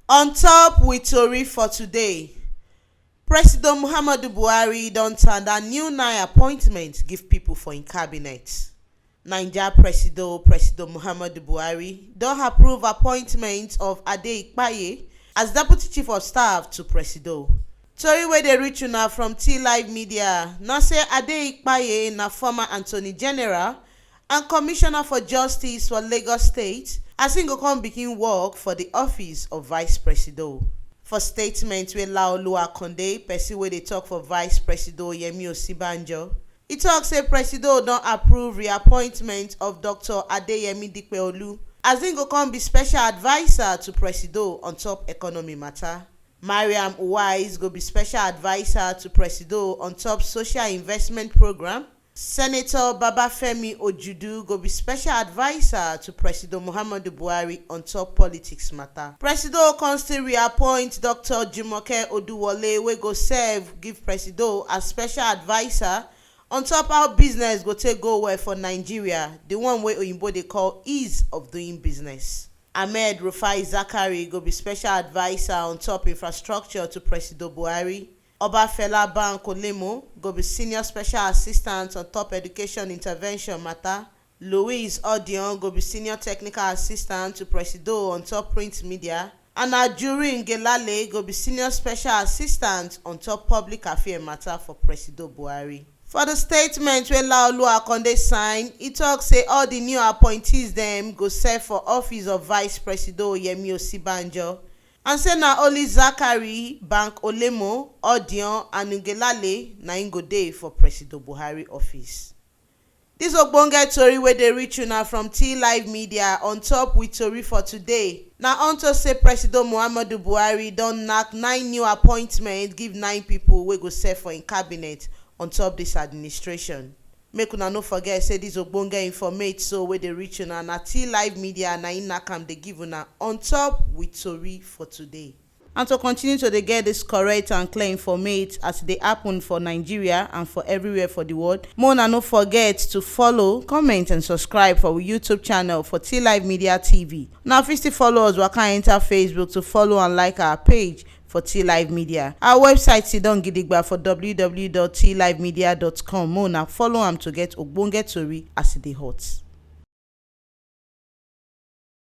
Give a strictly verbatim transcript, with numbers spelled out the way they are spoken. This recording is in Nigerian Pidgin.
On top with tori for today, President Muhammadu Buhari don tanda new nine appointments give people for im cabinet. Naija Presido, President Muhammadu Buhari don approve appointment of Ade Ikpaye as Deputy Chief of Staff to Presido. Tori wey dey reach una from T Live Media na say Ade Ikpaye na former Attorney General and Commissioner for Justice for Lagos State, as im go come begin work for the office of Vice Presido. For statement wey Laolu Akonde, person wey dey talk for Vice Presido Yemi Osinbajo, e talk say Presido don approve reappointment of Doctor Adeyemi Dipeolu as im go come be special adviser to Presido on top economy matter. Mariam Uwais go be special adviser to Presido on top social investment program. Senator Babafemi Ojudu go be special adviser to Presido Muhammadu Buhari on top politics matter. Presido come still reappoint Doctor Jumoke Oduwole, wey go serve give Presido as special adviser on top how business go take go well for Nigeria, the one wey Oyinbo dey call ease of doing business. Ahmed Rufai Zakari go be special adviser on top infrastructure to Presido Buhari. Obafela Bankolemo go be senior special assistant on top education intervention matter. Louise Odion go be senior technical assistant to Presido on top print media. And Ajuri Ngelale go be senior special assistant on top public affairs matter for Presido Buhari. For the statement wey Laolu Akonde sign, e talk say all the new appointees dem go serve for office of Vice Presido Yemi Osinbajo, and say na only Zakari, Bank Olemo, Odion and Ngelale na im go dey for Presido Buhari office. This ogbonge tori wey dey reach una from T Live Media on top with tori for today na unto say Presido Muhammadu Buhari don knack nine new appointment give nine people wey go serve for im cabinet on top this administration. Make una no forget say this ogbonge informate so wey dey reach una na T Live Media na im knack am dey give una on top with tori for today. And to continue to dey get this correct and clear informate as e dey happen for Nigeria and for everywhere for the world, make una no forget to follow, comment and subscribe for our YouTube channel for T Live Media T V. Una fit still follow us waka enter Facebook to follow and like our page for T Live Media. Our website sidon gidigba for w w w dot t live media dot com. Make una follow am to get ogbonge tori as e dey hot.